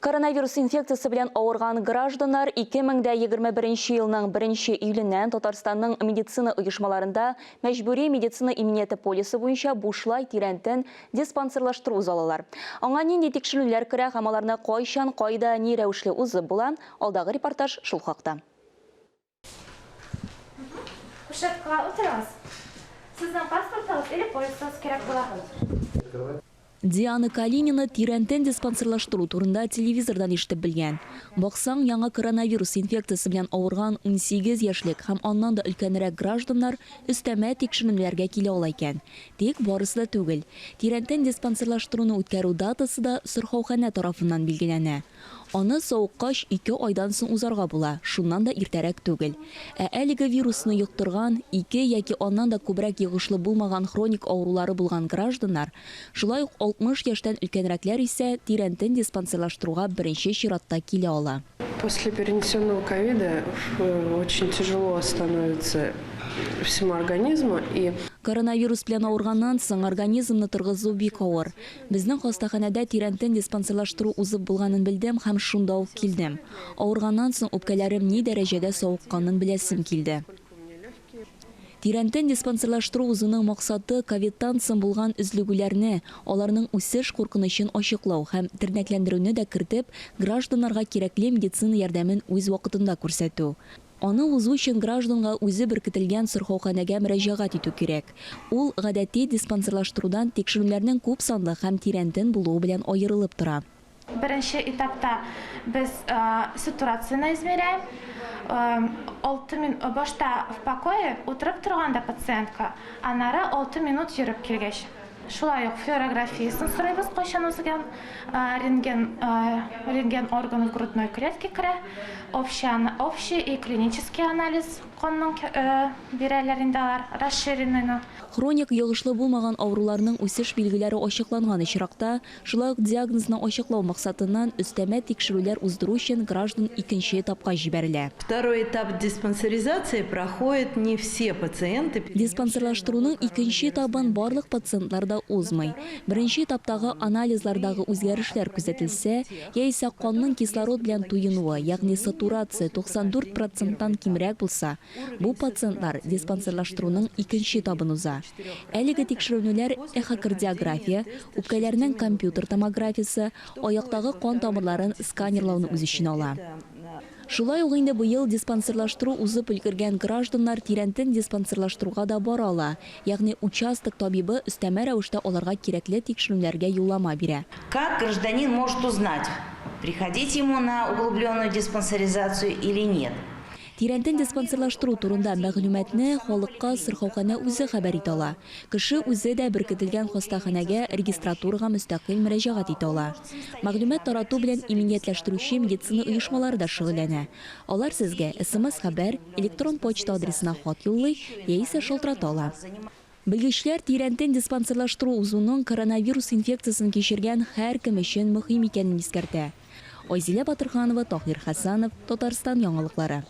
Коронавирус инфекциясе белән авырган гражданнар 2021 елның 1 июленнән Татарстанның медицина оешмаларында мәҗбүри медицина иминияте полисы буенча бушлай тирәнтен диспансерлаштыру уза алалар. Аңа нинди тикшеренүләр керә һәм аларны кайчан, кайда, ни рәвешле узып була, алдагы репортаж шул хакта. Кушеткага утырыгыз. Сезнең паспортыгыз или полисыгыз кирәк була. Диана Калинина тирәнтен диспансерлаштыру турында телевизордан ишетеп белгән. Баксаң, яңа коронавирус инфекциясе белән авырган 18 яшьлек һәм аннан да өлкәнрәк гражданнар өстәмә тикшеренүләргә килә ала икән. Тик барысы да түгел. Тирәнтен диспансерлаштыруны үткәрү датасы да сырхауханә тарафыннан билгеләнә. Аны савыккач ике айдан соң узарга була, шуннан да иртәрәк түгел. Ә әлеге вирусны йоктырган, ике яки аннан да күбрәк йогышлы булмаган хроник авырулары булган гражданнар, шулай ук 60 яшьтән өлкәнрәкләр исә тирәнтен диспансерлаштыруга беренче чиратта килә ала. После перенесенного ковида очень тяжело становится всему организму и. Коронавирус белән авырганнан соң организмны торгызу бик авыр. Безнең хастаханәдә тирәнтен диспансерлаштыру узып булганын белдем һәм шунда ук килдем. Авырганнан соң үпкәләрем ни дәрәҗәдә савыкканын беләсем килде. Тирәнтен диспансерлаштыру узуның максаты, ковидтан соң булган өзлегүләрне, аларның үсеш куркынычын ачыклау һәм, тернәкләндерүне дә кертеп, гражданнарга кирәкле медицина ярдәмен үз вакытында күрсәтү. Аны узу өчен гражданга үзе беркетелгән сырхауханәгә мөрәҗәгать итү кирәк. Ул гадәти диспансерлаштырудан тикшеренүләрнең күпсанлы һәм тирәнтен булуы белән аерылып тора. Беренче этапта без сатурацияне измеряем. Алты мин башта в покое утырып торганда пациентка, аннары 6 минут йөреп килгәч. Шулай ук флюорографиясен сорыйбыз, кайчан узган, рентген, рентген органов грудной клетки керә, общий, общий и клинический анализ канның бирәләр инде алар, расширенныйны. Хроник йогышлы булмаган авыруларның үсеш билгеләре ачыкланган очракта, шулай ук диагнозны ачыклау максатыннан өстәмә тикшерүләр уздыру өчен граждан икенче этапка җибәрелә. Второй этап диспансеризации проходят не все пациенты. Диспансерлаштыруның икенче этабын барлык пациентлар да узмый. Беренче этаптагы анализлардагы үзгәрешләр күзәтелсә, яисә канның кислород белән туенуы, ягъни сатурация 94 проценттан кимрәк булса, Бу пациентлар диспансерлаштыруның икенче этабын уза. Әлеге тикшеренүләр эхокардиография, үпкәләрнең компьютер томографиясе, аяктагы кан тамырларын сканерлауны үз эченә ала. Шулай ук инде быел диспансерлаштыру узып өлгергән гражданнар тирәнтен диспансерлаштыруга да бара ала, ягъни участок табибы өстәмә рәвештә аларга кирәкле тикшеренүләргә юллама бирә. Как гражданин может узнать, приходить ему на углубленную диспансеризацию или нет? Тирәнтен диспансерлаштыру турында мәгълүматны халыкка сырхауханә үзе хәбәр итә ала. Кеше үзе дә беркетелгән хастаханәгә регистратурага мөстәкыйль мөрәҗәгать итә ала. Мәгълүмат тарату белән иминиятләштерүче медицина оешмалары да шөгыльләнә. Алар сезгә СМС-хәбәр, электрон почта адресына хат юллый яисә шалтырата ала. Белгечләр тирәнтен диспансерлаштыру узуның коронавирус инфекциясен кичергән һәркем өчен мөһим икәнен искәртә. Айзилә Батырханова, Таһир Хәсәнов, Татарстан яңалыклары.